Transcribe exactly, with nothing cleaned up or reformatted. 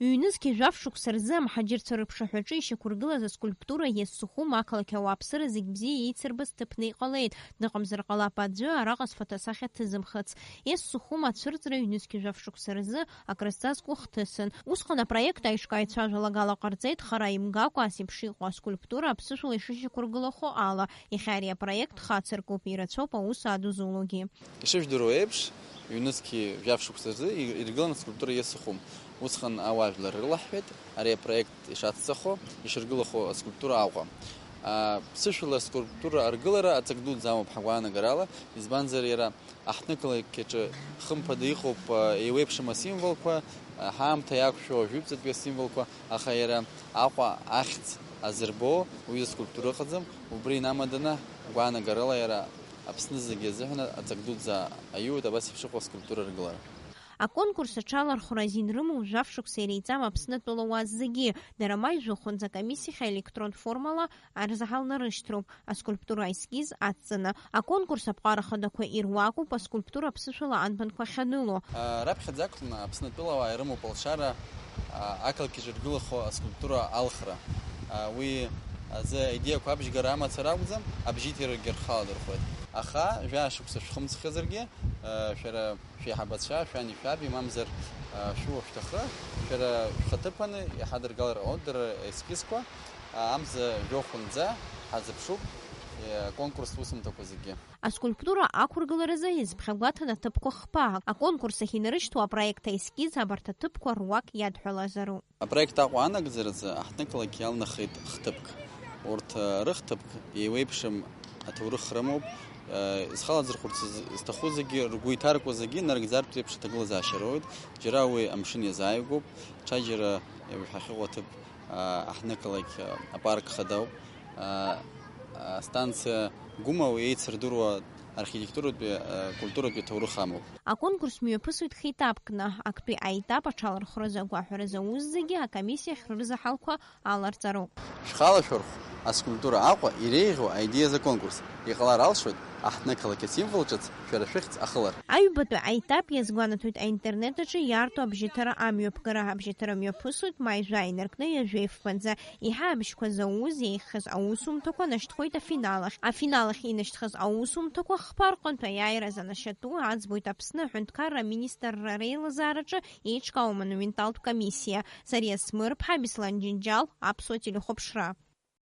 Ҩнызқьи жәаф шықәса рзы амҳаџьырцәа рыԥшаҳәаҿы ишьақәыргылаз аскульптура Иессухум ақалақь ауааԥсыра зегь бзиа еицырбаз ҭыԥны иҟалеит, дыҟамзар ҟалап аӡәы араҟа зфотосахьа ҭызымхыц. Иессухум ацәырҵра ҩнызқьи жәаф шықәса рзы акрызҵазкуа хҭысын. Усҟан апроект аиҿкааҩцәа ажәалагала ҟарҵеит, хара имгакәа ас еиԥш иҟоу аскульптура аԥсышәала ишышьақәыргылахо ала. Иахьа ари апроект хацыркуп, ирацәоуп аус адузулогьы. Ишыжәдыруа еиԥш, ҩнызқьи жәаф шықәса рзы ир-, иргылан аскульптура Иессухум. Усҟан ауаажәлар рылаҳҳәеит ари апроект ишацҵахо, ишыргылахо аскульптура Аҟәа. А, ԥсышәала аскульптура аргылара аҵак дуӡӡа амоуп ҳгәаанагарала, избанзар иара аҳҭнықалақь аҿы хымԥада иҟоуп, а, еиуеиԥшым асимволқәа, а, ҳаамҭа иақәшәо ажәытәӡатәи асимволқәа, аха иара Аҟәа ахьӡ азырбо уи аскульптура ыҟаӡам, убри инамаданы гәаанагарала иара Аԥсны зегьы азыҳәан аҵак дуӡӡа аиуеит абас еиԥш иҟоу аскульптура ргылара. Аконкурс аҽалархәра азин рымоу жәаф шықәса иреиҵам Аԥсны атәылауаа зегьы, дара ма ижәохәынӡа акомиссиахь аелектронтә формала арзаҳал нарышьҭроуп, аскульптура аескиз адҵаны. Аконкурс аԥҟара хадақәа ируакуп аскульптура аԥсышәала анбанқәа ахьаныло. А, раԥхьаӡа ақәҵны Аԥсны атәылауаа ирымоуп алшара, а, ақалақь иҿы иргылахо аскульптура алхра. А, уи азы аидеиақәа абжьгара амацара акәӡам, абжьиҭирагьы рхаладырхәуеит. Аха жәаа шықәса шәхымҵхьазаргьы, а, шәара шәеиҳабацәа, шәани шәаби, мамзар, а, шәуа шәҭахы, шәара шәхаҭыԥаны иҳадыргалар ҟалоит дара аескизқәа, а, амза жәохәынӡа ҳазыԥшуп, е, аконкурстә усумҭақәа зегьы. Аскульптура ақәыргыларазы иазԥхьагәаҭан аҭыԥқәа хԥа. Аконкурс ахь инарышьҭуа апроект аескиз абарҭ аҭыԥқәа руак иадҳәалазароуп. Апроект Аҟәа анагӡаразы аҳҭнықалақь иалнахит хҭыԥк. Урҭ, э, рыхҭыԥк еиуеиԥшым аҭоурых рымоуп. Э, изхалаӡырхәырц з-, зҭаху зегьы, ргәы иҭаркуа зегьы нарыгӡартә еиԥш аҭагылазаашьа роуеит. Џьара уи амшын иазааигәоуп, ҽаџьара иаҳахьыҟоу аҭыԥ, э, аҳҭнықалақь, э, апарк хадоуп. Э, астанциа Гәымал еицырдыруа архитектуратәи, э, культуратәи ҭоурых амоуп. Аконкурс мҩаԥысуеит хеиҭаԥкны, актәи аетап аҽалархәразы агәаҳәаразы аус зегьы акомиссиахь рырзаҳалқәа аларҵароуп. Шәхала шәырхә, аскульптура Аҟәа иреиӷьу аидеиазы аконкурс, иҟалар алшоит аҳҭнықалақь асимвол ҿыц шәара шәыхьӡ ахылар. Аҩбатәи аетап иазгәанаҭоит аинтернет аҿы иаарту абжьыҭара амҩаԥгара. Абжьыҭара мҩаԥысуеит маи жәа инаркны ҩажәи фбанӡа. Еиҳа абжьқәа зауз еиӷьхаз аусумҭақәа нашьҭхоит афинал ахь. Афинал ахь инашьҭхаз аусумҭақәа хԥа рҟынтә аиааира занашьатәу аӡбоит Аԥсны аҳәынҭқарра аминистрра реилазаараҿы еиҿкаау амонументалтә комиссиа. Зариа Смырԥҳа, Беслан Џьынџьал, Аԥсуа телехәаԥшра.